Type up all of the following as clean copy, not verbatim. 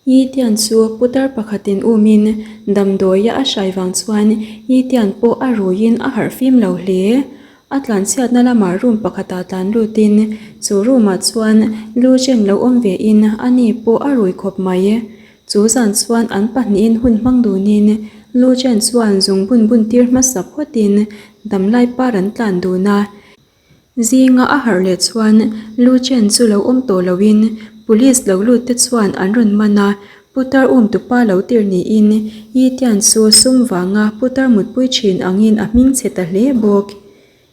Yi Tian chu putar pakhatin umin damdawia a hrai vang chuan Yi Tian pawh a ruiin a harh fim lo hle. A tlanchhiatna lamah room pakhatah tlan lutin chu room-ah chuan Lu Chen lo awm vein a ni pawh a rui khawp mai. Chu zan chuan an pahnihin hun hmang dunin Lu Chen chuan zung bun bun tir hmasa phawtin damlai par an tlan dun a. Zinga a harh leh chuan Lu Chen chu lo awm tawh loin police lo lut te chuan an rawn man a, putar um tupa lo tir niin Yi Tian chu sum vanga putar mutpui thin angin a hming chhe ta hle bawk.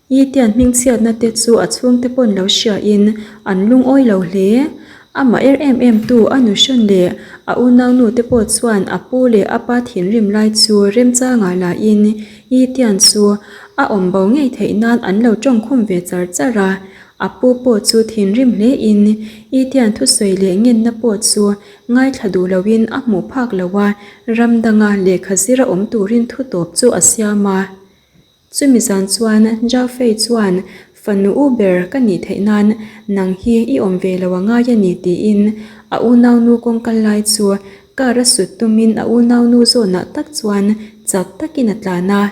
Yi Tian hmingchhiatna te chu a chhungte pawn lo hriain an lungawi lo hle. Amah er em em tu a nuhrawn leh a unaunu te pawh chuan a pu leh a pa thinrim lai chu remchangah lahin Yi Tian chu a awm bo ngei theih nan an lo tawngkhum ve char char a. A pu pawh chu thinrim hlein Yi Tian thusawi leh ngenna pawh chu ngaithla duh loin a hmuh phak lo a, ram danga lehkha zira awm turin thutawp chu a siam a. Chumi zan chuan Zhao Fei chuan fanu u ber ka nih theih nan nang hi i awm ve lo a ngai a ni tiin a unaunu kawngkal lai chu car a sut tumin a unaunu zawnah tak chuan chak takin a tlan a.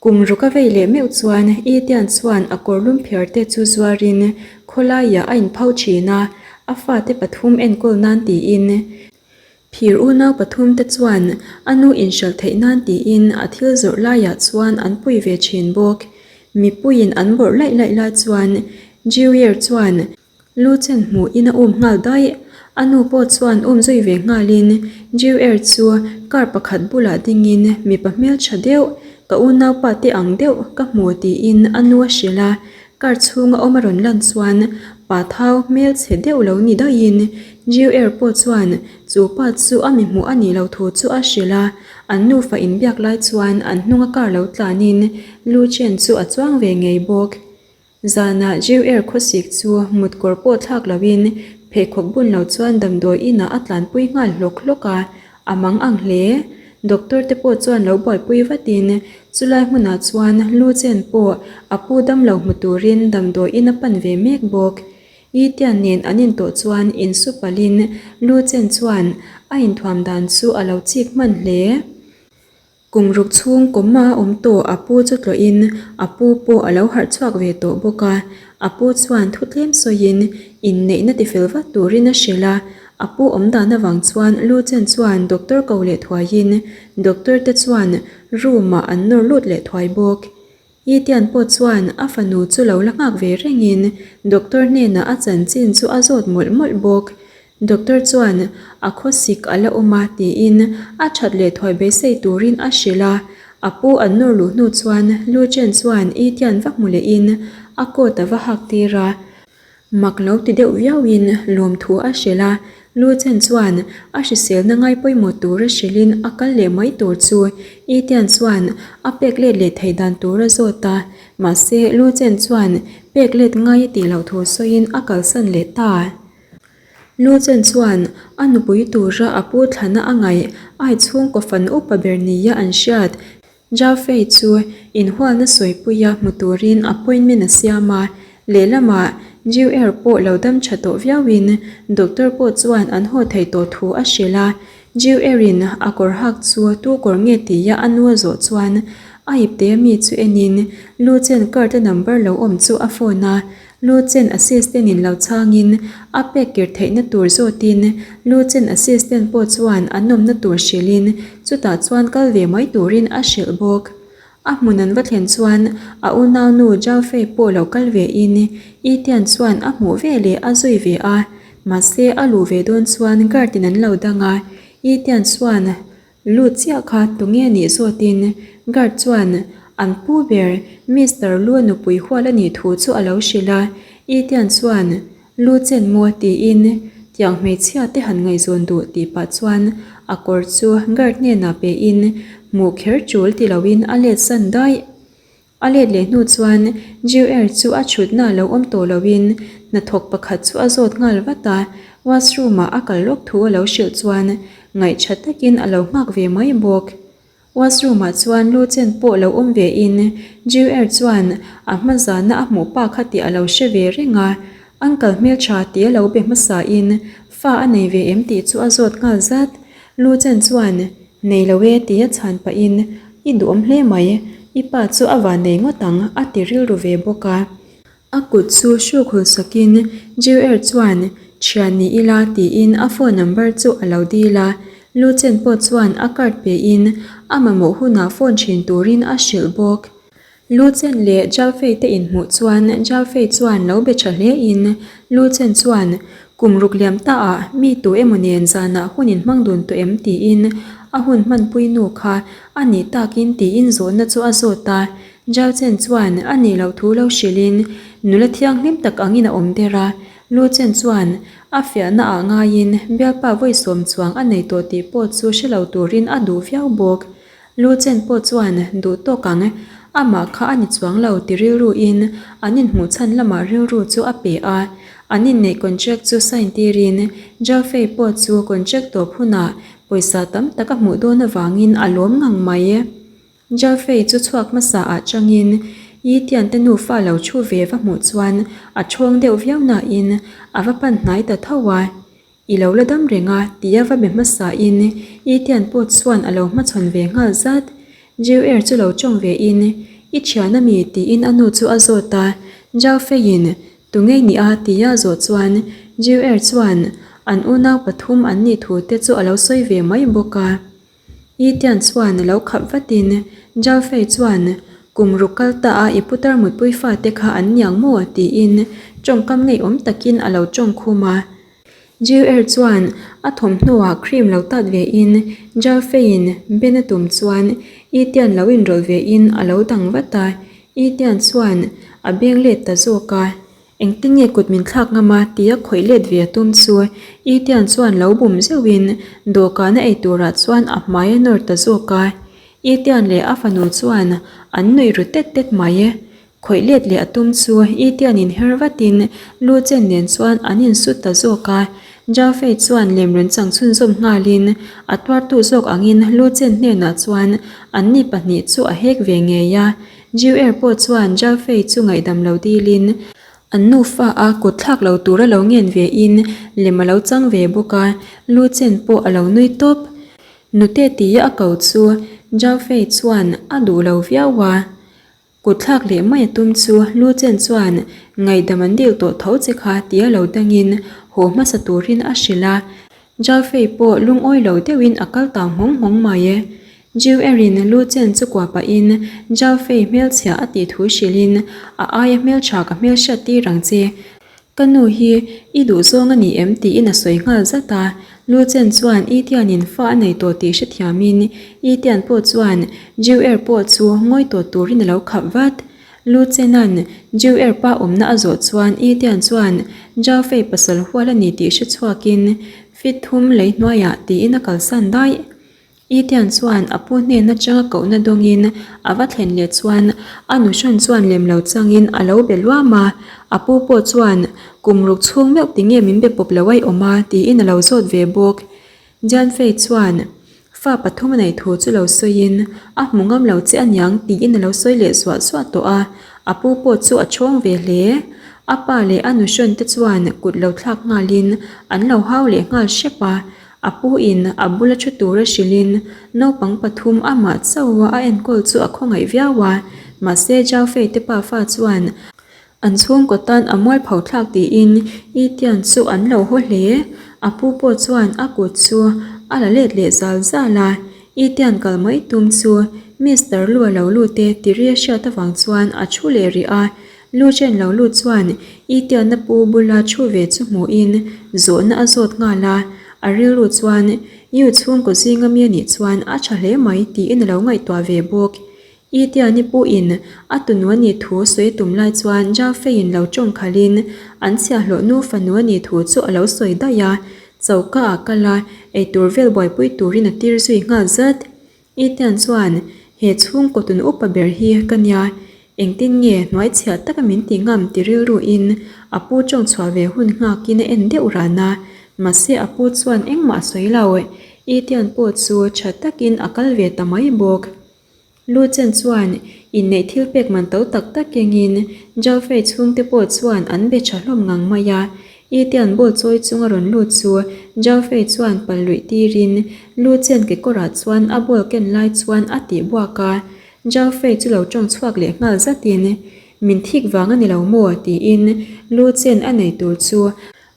Kum ruk a vei leh meuh chuan Yi Tian chuan a kawrlum phiar te chu zuarin khawlaiah a inpho thin a, a fate pathum enkawl nan tiin Phir unau pathum te chuan a nu inhralh theih nan tiin a thil zawrh laiah chuan an pui ve thin bawk. Mipuiin an bawrh laih laih lai chuan Jiuer chuan lu chen hmuhin a um nghal daih. A nu pawh chuan um zui ve nghalin Jiuer chu car pakhat bulah dingin mipa hmeltha deuh, ka unaupa te ang deuh ka hmu tiin a nu a hrilh a. Car chhunga awm a rawn lan chuan pa thau hmel chhe deuh lo ni daihin Jiu Air pawh chuan chu pa chu a mi hmuh a nih loh thu chu a hrilh a, an nufa inbiak lai chuan an hnunga car lo tlanin Lu Chen chu a chuang ve ngei bawk. Zanah Jiu Air khawsik chu mut kawr pawh thlak loin pheikhawk bun lo chuan damdawi inah a tlanpui nghal hlawk hlawk a, A mang ang hle. Doctor te pawh chuan lo buaipui vatin chulai hmunah chuan lu chen pawh a pu damlo hmu turin damdawi in a pan ve mek bawk. I Tian nen an intawh chuan insu palhin lu chen chuan a inthuam dan chu a lo chik hman hle. Kum ruk chhung kawma a awm tawh a pu chu tlawhin a pu pawh a lo harh chhuak ve tawh bawk a. A pu chuan thu tlem sawiin inneihna tifel vat turin a hrilh a. A pu awm dan avang chuan Lu Chen chuan doctor ko leh thuaiin doctor te chuan room ah an nawr lut leh thuai bawk. Yi Tian pawh chuan a fanu chu lo la nghak ve rengin doctor hnenah a chanchin chu a zawt mawlh mawlh bawk. Doctor chuan a khawsik a la awm a tiin a that leh thuai beisei turin a hrilh a. A pu an nawr luh hnu chuan Lu Chen chuan Yi Tian va hmu lehin a coat a va hak tir a. Mak lo ti deuh viauin lawmthu a hrilh a, Lu Chen chuan a hriselna ngai pawimawh tur a hrilhin a kal leh mai tur chu Yi Tian chuan a pek let leh theih dan tur a zawt a, mahse Lu Chen chuan pek let ngai a tih loh thu sawiin a kalsan leh ta. Lu Chen chuan a nupui tura a pu thlana a ngaih ai chhungkaw fan upa ber nia an hriat Zhao Fei chu inhualna sawipuia hmu turin appointment a siam a, lehlamah Jiu Er pawh lo dam tha tawh viauin doctor pawh chuan an haw thei tawh thu a hrilh a. Jiu Er-in a kawr hak chu tu kawr nge tia a nu a zawh chuan a ipte ami chu enin Lu Chen card-a number lo awm chu a phone a, Lu Chen assistant in lo chhangin a pek kir theihna tur zawtin Lu Chen assistant pawh chuan an awmna tur hrilhin chutah chuan kal ve mai turin a hrilh bawk. A hmun an va thlen chuan a unaunu Zhao Fei pawh lo kal ve in Yi Tian chuan a hmuh ve leh a zui ve a, mahse a luh ve dawn chuan guard in an lo dang a, Yi Tian chuan Lut chiah kha tunge nih zawtin guard chuan an pu ber Mister Lu nupui hual a nih thu chu a lo hrilh a, Yi Tian chuan Lu chen maw tiin tiang hmeichhia te han ngaihzawn duh tih pah chuan a kawr chu guard hnenah pe in hmuh kher tul ti loin a let san daih. A let leh hnu chuan Jiu Er chu a chhutna lo awm tawh loin hnathawk pakhat chu a zawt nghal vat a, washroom ah a kal lawk thu a lo hrilh chuan ngaihṭha takin a lo nghak ve mai bawk. Washroom ah chuan lu chen pawh lo awm ve in Jiu Er chuan a hma zana a hmuh pa kha tih a lo hre ve reng a, Uncle hmelṭha tih a lo be hmasa in. Fa a nei ve em tih chu a zawt nghal zat. Lu Chen chuan, Nei lo e tia chhan pahin, I duhawm hle mai, i pa chu a van nei ngawt ang a ti rilru ve bawk a. A kut chu hruk hul sakin Jiu-er chuan, Thian ni ila tiin a phone number chu a lo dil a. Lu Chen pawh chuan a card pein a mamawh hunah phone thin turin a hrilh bawk. Lu Chen leh Zhao Fei te inhmuh chuan Zhao Fei chuan lo be tha hle in Lu Chen chuan kum ruk liam ta ah mi tu emaw nen zanah hun in hmang dun tawh em tiin a hun hmanpui nu kha a nih takin tiin zawhna chu a zawt a. Zhao Chen chuan a nih loh thu lo hrilh in nula thianghlim tak angin a awm der a. Lu Chen chuan a fiahna ah ngaiin bialpa vawi sawm chuang a nei tawh tih pawh chu hre lo turin a duh viau bawk. Lu Chen pawh chuan duh tawk ang, amah kha a ni chuang lo ti rilru in an inhmuh chhan lamah rilru chu a pe a. An inneih contract chu sign tirin Zhao Fei pawh chu contract tawp hunah pawisa tam tak a hmuh dawn avangin a lawm ngang mai. Zhao Fei chu chhuak hmasa ah changin Yi Tian te nufa lo thu ve va hmuh chuan a ṭhawng deuh viau nain a va pan hnai ta tho a. I lo la dam reng a, tia va be hmasa in I Tian pawh chuan a lo hmachhawn ve nghal zat. Jiu Er chu lo tawng ve in, I thian a mi? tiin a nu chu a zawt a. Zhao Fei in, Tu ngei ni a? tia a zawh chuan Jiu Er chuan an unau pathum an nih thu te chu a lo sawi ve mai bawk a. I Tian chuan a lo khap vatin Zhao Fei chuan, Kum ruk kal ta a i putar mutpui fate kha an niang maw? tiin tawngkam ngeiawm takin a lo tawng khum a. Jiu Er chuan a thawmhnaw-ah cream lo tat vein Zhao Fei-in ben a tum chuan I Tian lo inrawlh vein a lo dang vat a. I Tian chuan a beng let ta zawk a. Engtin nge kut min thlak ngam a tia khawih let ve a tum chu Itian chuan lo bum zeuhin dawhkana ei turah chuan a hmai a nawr ta zawk a. Itian leh a fanu chuan an nuih ru tet tet mai. Khawih let leh a tum chu Itian inher vatin Lu Chen nen chuan an insut ta zawk a. Zhao Fei chuan lem rawn chang chhunzawm nghalin a tuartu zawk angin Lu Chen hnenah chuan anni pahnih chu a hek ve ngei a. Jiu Er pawh chuan Zhao Fei chu ngaihdam lo dilin an nufa a kut thlak lo tur a lo ngen ve in lem a lo chang ve bawk a, Lu Chen pawh a lo nui tawp. Nute tia a ko chu Zhao Fei chuan a duh lo viau a, kut thlak leh mai a tum chu Lu Chen chuan ngaihdam an dil tawh tho che kha tia lo dangin haw hmasa turin a hrilh a, Zhao Fei pawh lungawi lo deuhin a kal tang nghawng nghawng mai. Jiu Erin lu chen chu kuah pahin Zhao Fei hmelchhia a tih thu hrilhin a aia hmeltha ka hmelhriat tir ang che. Ka nu hi i duh zawng a ni em tiin a sawi nghal zat a. Lu Chen chuan I Tianin fa a nei tawh tih hrethiamin I Tian pawh chuan Jiu Er pawh chu ngawi tawh turin a lo khap vat. Lu Chenan Jiu Er pa awmna a zawh chuan I Tian chuan Zhao Fei pasal hual a ni tih hrechhuakin fit thum lei hnuaiah tiin a kalsan daih. Etian chuan a pu hnen atanga kohna dawngin a va thlen leh chuan a nuhrawn chuan lem lo changin a lo be luam a, a pu pawh chuan kum ruk chhung meuh tinge min be pawp lo ai awm a tiin a lo zawt ve bawk. Jianfei chuan fa pathum a neih thu chu lo sawiin a hmu ngam lo che aniang tiin a lo sawi leh zuah zuah tawh a, a pu pawh chu a chhawng ve hle. A pa leh a nuhrawn te chuan kut lo thlak nghalin an lo hau leh nghal hrep a, A pu in a bula thu tura hrilhin naupang pathum amah chauha a enkawl chu a khawngaih viau a, mahse Zhao Fei te pafa chuan an chhungkaw tan a mualpho thlak tiin Yi Tian chu an lo haw hle. A pu pawh chuan a kut chu a la let leh zal zal a, Yi Tian kal mai tum chu Mister Lu a lo lut e ti ri a hriat avang chuan a thu leh rih a, Lu chen lo lut chuan i tianna pu bula thu ve chu hmuhin zawhna a zawt nghal a, a rilru chuan Yu chhungkaw zinga mi anih chuan a tha hle mai tiin a lo ngaihtuah ve bawk. I tiani puin a tunu anih thu sawi tum lai chuan Zhao Feiin lo tawng khalhin an chhiahhlawh nu fanu anih thu chu a lo sawi daih a, choka ah kal a, eitur vel buaipui turin a tir zui nghal zat. Ethan chuan, He chhungkaw tun upa ber hi ka nia, engtin nge hnuai chhiah taka min ti ngam ti rilruin a pu tawng chhuah ve hun nghakin a en deuh ran a, mahse a pu chuan engmah a sawi lo. Ethan pawh chu tha takin a kal ve ta mai bawk. Lu Chen chuan inneih thil pek man to tak tak kengin Zhao Fei chhungte pawh chuan an be tha hlawm ngang mai a. Itian ball chawi chunga rawn lut chu Zhao Fei chuan pal luih tirin Lu Chen kekawrah chuan a ball ken lai chuan a tih buak a. Zhao Fei chu lo tawng chhuak leh nghal zatin, Min thik vang a ni lo maw? tiin Lu Chen a nei tur chu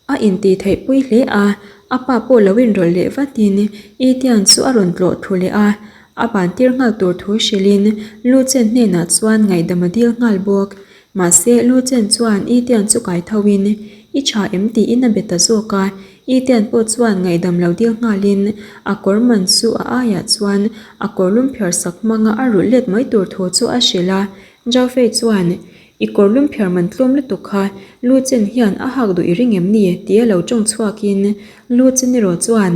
a intih theih pui hle a. A pa pawh lo inrawlh leh vatin Itian chu a rawn tlawh thu leh a. A ban tir nghal tur thu hrilhin Lu Chen hnenah chuan ngaihdam a dil nghal bawk. Mahse, Lu Chen chuan I Tian chu kai tho in, I tha em tiin a be ta zawk a. I Tian pawh chuan ngaihdam lo dil nghalin a kawr man chu a aiah chuan a kawr lum phiar sak hmanga a rulh let mai tur thu chu a hrilh a. Zhao Fei chuan, I kawr lum phiar man tlawm lutuk kha Lu Chen hian a hak duh i ring em ni? tia lo tawng chhuakin Lu Chen erawh chuan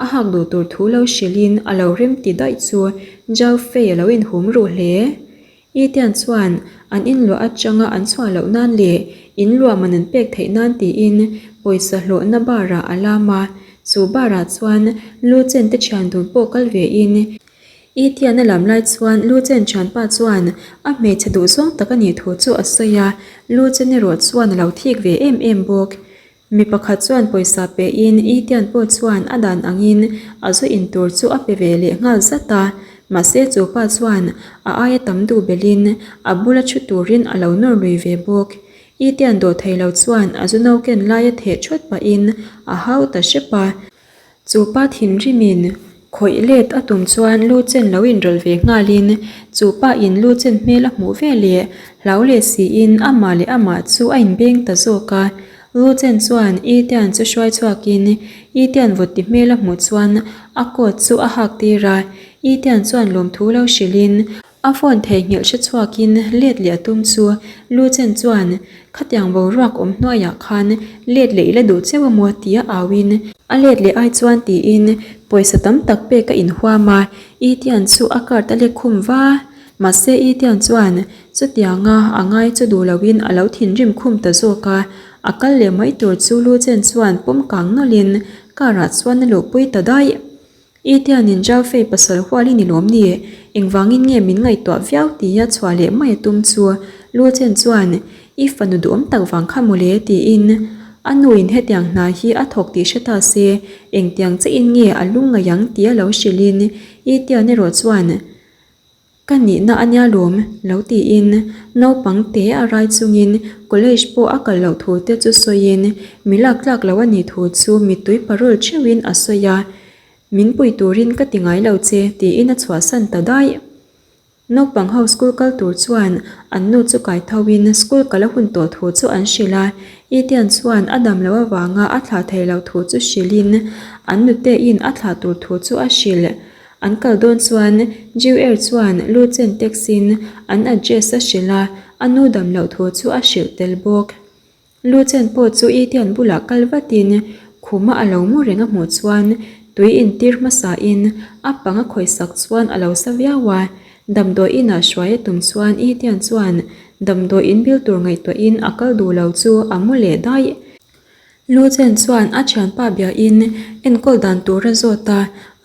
a hak duh tur thu lo hrilhin a lo rem ti daih chu Zhao Fei a lo inhum ruh hle. Itian chuan an inluah atanga an chhuah loh nan leh inluah man an pek theih nan tiin pawisa hlawhna bar ah a lam a, chu bar ah chuan Lu Chen te thian dun pawh kal ve in Itian a lam lai chuan Lu Chen thianpa chuan a hmeichhe duhzawng tak a nih thu chu a sawi a, Lu Chen erawh chuan a lo thik ve em em bawk. Mi pakhat chuan pawisa pe in Itian pawh chuan a dan angin a zu in tur chu a pe ve leh nghal zat a, mahse chu pa chuan a aia tam duh belhin a bula thu turin a lo nawr lui ve bawk. Itian dawh thei lo chuan a zu no ken laia theh thawt pahin a hau ta hrep a. Chu pa thinrimin khawih let a tum chuan lu chen lo inrawlh ve nghalin chu pa in lu chen hmel a hmuh ve leh hlau leh siin amah leh amah chu a inbeng ta zawk a. Lu chen chuan Itian chu hruai chhuakin Itian vawt ti hmel a hmuh chuan a coat chu a hak tir a. Itian chuan lawmthu lo hrilhin A phone theihnghilh hre chhuakin let leh a tum chu Lu Chen chuan khatiang boruak awm hnuaiah khan let leh i la duh cheu amaw tia auin a let leh ai chuan tiin pawisa tam tak pek a inhuam a, I Tian chu a card a lek khum va. Mahse I Tian chuan chutianga a ngai chu duh loin a lo thinrim khum ta zawk a, a kal leh mai tur chu Lu Chen chuan pawm kang nawlhin car ah chuan a luhpui ta daih. I tianin Zhao Fei pasal hual i ni lawm ni? Engvangin nge min ngaihtuah viau tia chhuah leh mai a tum chu Lu Chen chuan I fanu duhawm tak vang kha mawle tiin a nuin hetiang hna hi a thawk tih hre ta se engtiang chiahin nge a lungngaih ang tia lo hrilhin I tian erawh chuan Ka nihna a nia lawm, lo tiin naupang te a rai chungin college pawh a kal loh thu te chu sawiin mi lak tlak lo a nih thu chu mittui parul theuhin a sawi a, Min pui turin ka ti ngai lo che tiin a chhuahsan ta daih. Naupang ho school kal tur chuan an nu chu kai thoin school kal a hun tawh thu chu an hrilh a, Etienne chuan a dam loh avanga a thlah thei lo thu chu hrilhin an nutein a thlah tur thu chu a hrilh. An kal dawn chuan Jew Air chuan lu chen taxi-in an address a hrilh a, a nu dam loh thu chu a hrilh tel bawk. Lu chen pawh chu Etienne bulah kal vatin khuma a lo mu reng a hmuh chuan tui intir hmasain a pang a khawihsak chuan a lo sa viau a. Damdawi inah hruai a tum chuan Etienne chuan damdawi inbil tur ngaihtuahin a kal duh lo chu a mu leh daih. Lu Chen chuan a thianpa biain enkawl dan tur a zawt a,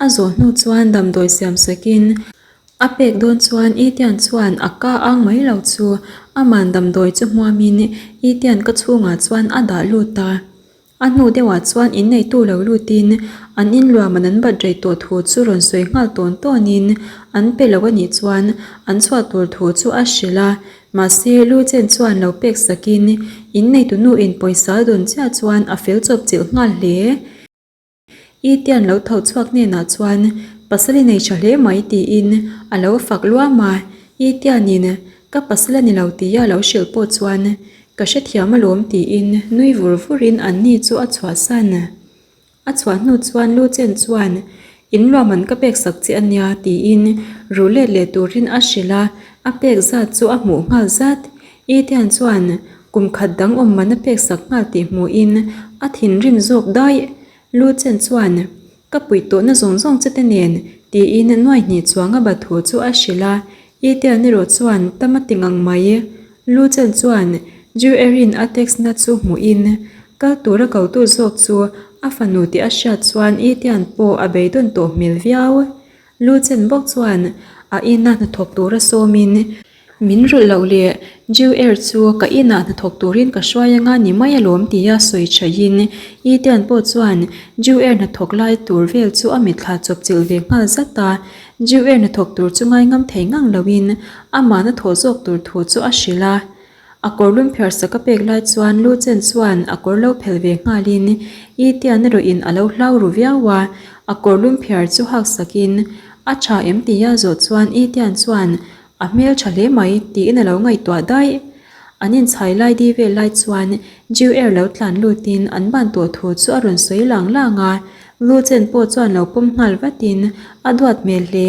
a zawh hnu chuan damdawi siam sakin a pek dawn chuan I Tian chuan a ka ang mai lo chu aman damdawi chu hmuamin I Tian ka chhungah chuan a dah lut a. A hnu deuhah chuan inneitu lo lutin an inluaman an bat rei tawh thu chu rawn sawi nghal tawn tawnin an pe lo a nih chuan an chhuah tur thu chu a hrilh a. Mahse, Lu Chen chuan lo pek sakin inneitu nu in pawisa a dawn chiah chuan a fel chawp chilh nghal hle. I Tian lo tho chhuak hnenah chuan pasal i nei tha hle mai tiin a lo fak luam a, I Tianin ka pasal a ni lo tia a lo hrilh pawh chuan ka hrethiam alawm tiin nui vur vurin anni chu a chhuahsan. A chhuah hnu chuan Lu Chen chuan, In luahman ka pek sak che a nia, tiin ruh let leh turin a hrilh a, a pek zat chu a hmuh nghal zat. I Tian chuan kum khat dang awm man a pek sak nghal tih hmuhin a thinrim zawk daih. Lu Chen chuan, Ka puih tawhna zawng zawng che te nen, tiin nuai hnih chuang a bat thu chu a hrilh a, I Tian erawh chuan tam a ti ngang mai. Lu Chen chuan Ju Erin a text na chu hmuhin kal tura kotu zawk chu a fanu tih a hriat chuan I Tian pawh a beidawn tawh hmel viau. Lu Chen bawk chuan a ina hnathawk tura sawmin. Min rulh loh leh Jew Air chu ka inah hnathawk turin ka hruai anga ni mai alawm tia sawi thain Etienne pawh chuan Jew Air hnathawk lai tur vel chu a mitthla chawpchilh ve nghal zat a. Jew Air hnathawk tur chu ngaingam thei ngang loin amah hnathawh zawk tur thu chu a hrilh a. A kawr lum phiar sak a pek lai chuan Lu Chen chuan a kawr lo phel ve nghalin Etienne erawhin a lo hlau ru viau a, a kawr lum phiar chu hak sakin a tha em tia zawh chuan Etienne chuan A hmel tha hle mai tiin a lo ngaihtuah daih. An inchhai lai di vel lai chuan Jew Air lo tlan lutin an ban tawh thu chu a rawn sawi lang lang a, Lu Chen pawh chuan lo pawm nghal vatin a duat hmel hle.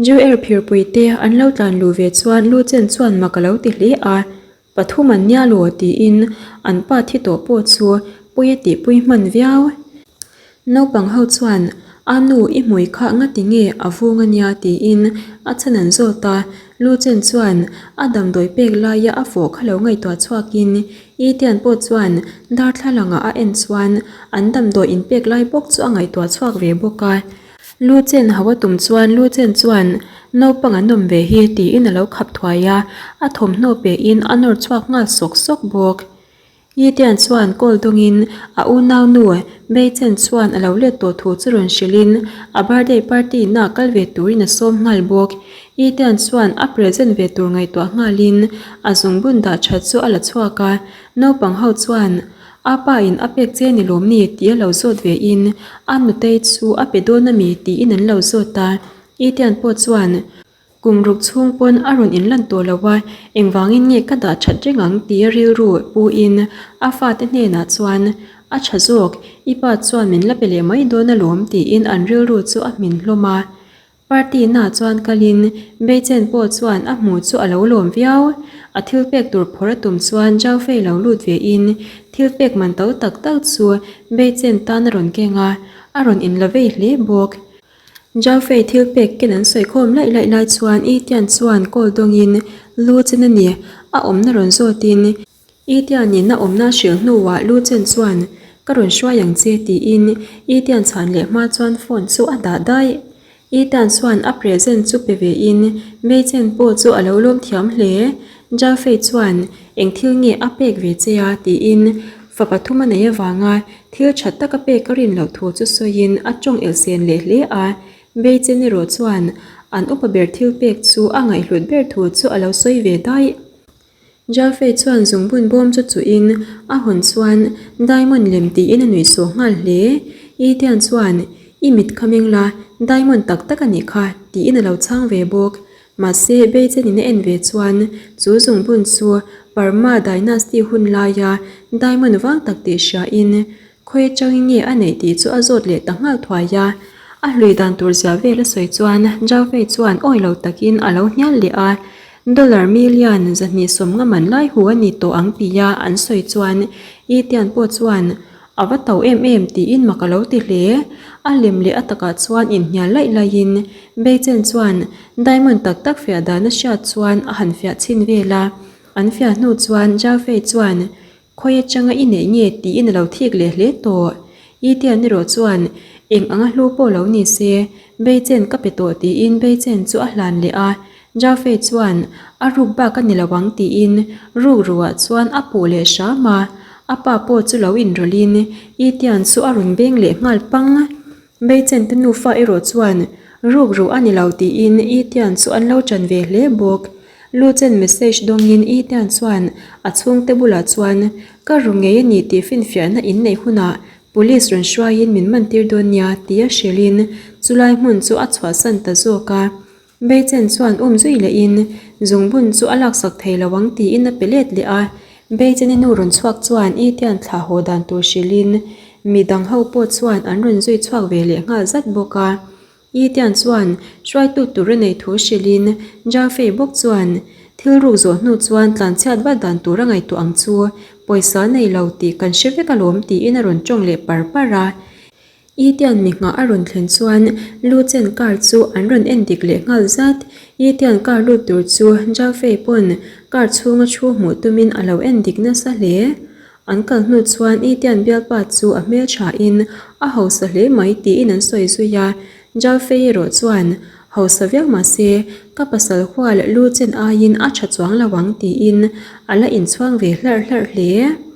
Jew Air phirpui te an lo tlan luh ve chuan Lu Chen chuan mak a lo ti hle a, Pathum an nia law tiin an pa thi tawh pawh chu pui a tihpui hman viau. Naupang ho chuan a nu i hmui kha ngati nge a vung a nia tiin a chhan an zawt a, Lu Chen chuan a damdawi pek laia a fawh kha lo ngaihtuah chhuakin I Tian pawh chuan darthlalang ah a en chuan an damdawi inpek lai bawk chu a ngaihtuah chhuak ve bawk a. Lu Chen hau a tum chuan Lu Chen chuan naupang an awm ve hi tiin a lo khap thuai a, a thawmhnaw pehin a nawr chhuak nghal sawk sawk bawk. Yi Tian chuan call dawngin a unau nu Bei Chen chuan a lo let tawh thu chu rawn hrilhin a birthday party na kal ve turin a sawm nghal bawk. Yi Tian chuan a present ve tur ngaihtuah nghalin a zungbun dah that chu a la chhuak a, naupang ho chuan A pa in a pek che ni lawm ni tih a lo zawt ve in a nutei chu a pe dawn a mi tiin an lo zawt a, Etienne pawh chuan kum ruk chhung pawn a rawn inlan tawh lo a, engvangin nge ka dah that reng ang tih a rilru pu in a fate hnenah chuan a tha zawk, i pa chuan min la pe leh mai dawn alawm tiin an rilru chu a hmin hlawm a. Party na chuan kalin Beichen pawh chuan a hmu chu a lo lawm viau. A thil pek tur phawrh a tum chuan Zhao Fei lo lut ve in thil pek man to tak tak chu Beichen tan a rawn keng a, a rawn in la vei hle bawk. Zhao Fei thil pek ken an sawi khawm laih laih lai chuan Yi Tian chuan call dawngin Lu Chen a ni a awmna rawn zawtin I Tianin a awmna hrilh hnuah Lu Chen chuan, Ka rawn hruai ang che tiin I Tian chhan leh hma chuan phone chu a dah daih. I Tian chuan a present chu pe vein Mei Chen pawh chu a lo lawm thiam hle. Zhao Fei chuan, Eng thil nge a pek ve che a? tiin fa pathum a nei avanga thil tha tak a pek a rin loh thu chu sawiin a tawng elhsen leh hle a. Mei Chen erawh chuan an upa ber thil pek chu a ngaihhlut ber thu chu a lo sawi ve daih. Jalfei chuan zungbun bawm chu chuhin a hawn chuan diamond lem tiin a nuih sawh nghal hle. Etienne chuan, I mit kha meng la, diamond tak tak a nih kha, tiin a lo chhang ve bawk. Mahse, Beichen-in a en ve chuan chu zungbun chu Parma dynasty hun laia diamond vang tak tih hriain Khawi atangin nge a neih tih chu a zawt leh ta nghal thuai a. A hlui dan tur zia vel a sawi chuan Zhao chuan awi lo takin a lo hnial leh a. Dollar million 200 nga man lai hu a ni tawh ang tia an sawi chuan Yi Tian pawh chuan a va to em em tiin mak a lo ti hle. A lem leh a takah chuan inhnial laih laihin Bei Chen chuan diamond tak tak fiah dan a hriat chuan a han fiah chhin vel a. An fiah hnu chuan Zhao chuan Khawi atanga i neih nge tiin a lo thik leh hle tawh. I Tian erawh chuan eng anga hlu pawh lo ni se, Beichen ka pe tawh tiin Beichen chu a hlan leh a. Zhao Fei chuan a ruk bak a ni lo ang tiin ruk ruah chuan a puh leh hram a. A pa pawh chu lo inrawlhin I Tian chu a rawn beng leh nghal pang. Beichen te nufa erawh chuan ruk ruh a ni lo tiin I Tian chu an lo ṭan ve hle bawk. Lu Chen message dawngin I Tian chuan a chhungte bulah chuan ka ru ngei a ni tih finfiahna in neih hunah police rawn hruaiin min man tir dawn nia tia hrilhin chulai hmun chu a chhuahsan ta zawk a. Beichen chuan um zui lehin zungbun chu a laksak thei lo ang tiin a pe let leh a. Beicheni nu rawn chhuak chuan I Tian thlah haw dan tur hrilhin midang ho pawh chuan an rawn zui chhuak ve leh nghal zat bawk a. I Tian chuan hruaitu tur a neih thu hrilhin Zhao Fei bawk chuan thil ruk zawh hnu chuan tlanchhiat vat dan tur a ngaihtuah ang chu pawisa nei lo tih kan hre vek alawm tiin a rawn tawng leh par par a. I Tian mi nghah a rawn thlen chuan Lu Chen car chu an rawn en dik leh nghal zat. I Tian car lut tur chu Zhao Fei pawn car chhunga thu hmuh tumin a lo en dik nasa hle. An kal hnu chuan I Tian bialpa chu a hmelthain a hausa hle mai tiin an sawi zui a. Zhao Fei erawh chuan Hausa viau mahse, ka pasal hual lu chen aiin a tha chuang lo ang tiin a la inchhuang ve hlarh hlarh hle.